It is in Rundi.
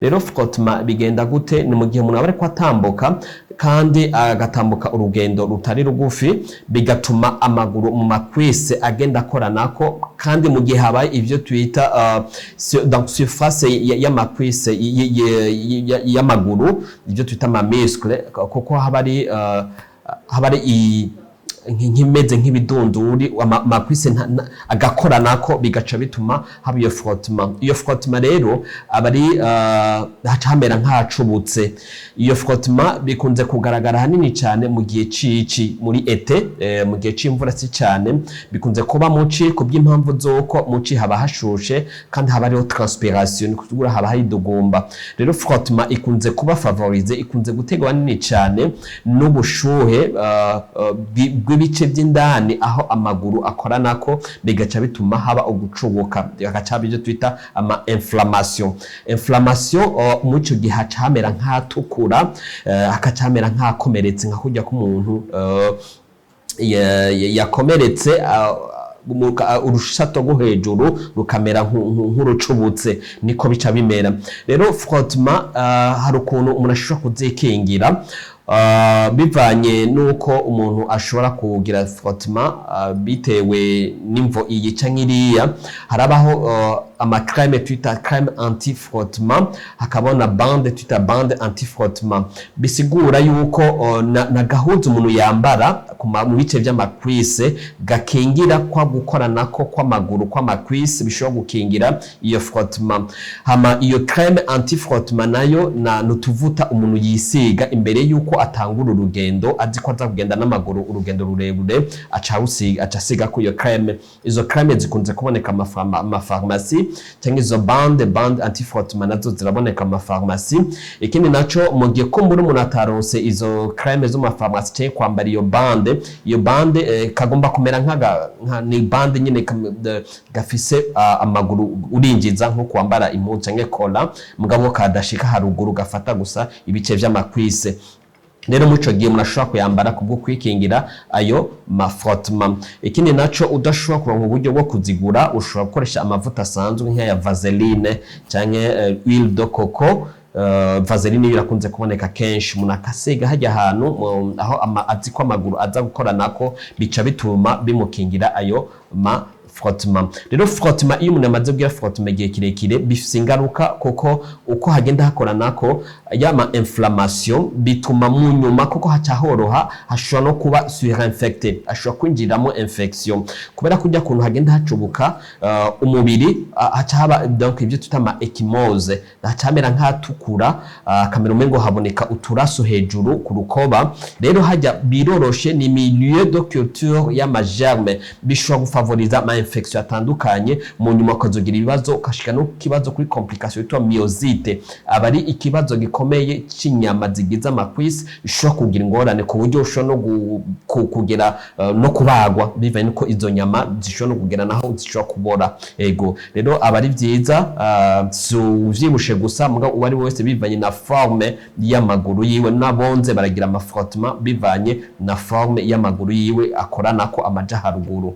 Rero frottement bigenda gute? Ni mu gihe umuntu aba ariko atambuka kandi agatambuka urugendo rutari rugufi, bigatuma amaguru mu ma cuisses agenda akoranako. Kandi mu gihe habaye ivyo twita donc surface y'ama cuisses y'amaguru, ivyo twita ama muscles, kuko haba ari nk'imeze nk'ibidunduri, ama cuisses agakoranako, bigaca bituma haba iyo frottement. Iyo frottement rero aba ari haca hamera nk'ahacubutse. Iyo frottement bikunze kugaragara hanini cyane mu gihe cici, muri été, mu gihe c'imvura si cyane. Bikunze kuba muci ku bw'impamvu z'uko muci haba hashushe kandi haba hariho transpiration, ni kuvuga haba hari idugumba. Rero frottement ikunze kuba favorisée, ikunze gutegwa nini cyane n'ubushuhe bw'ibice by'indani aho amaguru akoranako, bigaca bituma haba ugucubuka, hagaca haba ibyo twita ama inflammation. Inflammation, muri ico gihe haca hamera nk'ahatukura, hakaca hamera nk'ahakomeretse, nka kurya k'umuntu yakomeretse, urushato rwo hejuru rukamera nk'urucubutse, niko bica bimera. Rero frottement, hari ukuntu umuntu ashobora kuzikingira, bivanye n'uko umuntu ashobora kugira frottement, bitewe n'imvo iyi canke iriya. Harabaho ama crème twita crème anti frottement, hakaba na bande twita bande anti frottement. Bisigura yuko na gahuzu umuntu yambara mu bice vy'ama cuisses gakingira kwa gukoranako kw'amaguru kw'ama cuisses, bishobora gukingira iyo frottement. Hama iyo crème anti frottement nayo na nutuvuta umuntu yisiga imbere yuko atangura urugendo, azi ko aza kugenda n'amaguru urugendo rurerure, aca asiga ko iyo crème. Izo crème zikunze kuboneka mu mafarumasi, cyangwa izo bande anti frottement nazo ziraboneka mu mafarumasi. Ikindi naco, mu gihe ko muri umuntu ataronse izo crème zo mu mafarumasi cyangwa kwambara iyo bande, kagomba kumera nkaga ni bande nyine gafise amaguru urinjiza nko kwambara impuzu canke kola, mugabo kadashika haruguru, gafata gusa ibice vy'ama cuisses. Rero muri ico gihe umuntu ashobora kuyambara kubwo kwikingira ayo ma frottement. Ikindi naco, udashobora kuronka uburyo bwo kuzigura, ushobora gukoresha amavuta asanzwe nk'aya vaseline canke huile de coco. Vaseline yo irakunze kuboneka kenshi. Umuntu akasiga hajya ahantu aho azi ko amaguru aza gukoranako, bica bituma bimukingira ayo ma frottement. Rero frottement, iyo umuntu amaze kugira frottement igihe kirekire, bifise ingaruka, kuko uko hagenda hakoranako yama inflammation, bituma mu nyuma kuko haca horoha, hashobora no kuba surinfecté, hashobora kwinjiramo infection kubera kujya kuntu hagenda hacubuka, umubiri haca haba donc ibyo twita ama ecchymoses, haca hamera nk'ahatukura, akamera umengo haboneka uturaso hejuru ku rukoba. Rero hajya biroroshe, ni milieu de culture y'ama germes, bishobora gufavoriza ama infection atandukanye. Mu nyuma ukazogira ibibazo, ukashika no kibazo kuri complication yitwa myosite. Aba ari ikibazo gikomeye c'inyama zigize ama cuisses, bishobora kugira ingorane ku buryo ushobora no kugera no kubagwa, bivanye nuko izo nyama zishobora no kugera naho zishobora kubora. Ego, rero aba ari vyiza, si uvyibushe gusa, mugabo uwo ari we wese bivanye na forme y'amaguru yiwe. N'abonze baragira ama frottement bivanye na forme y'amaguru yiwe akoranako amaja haruguru.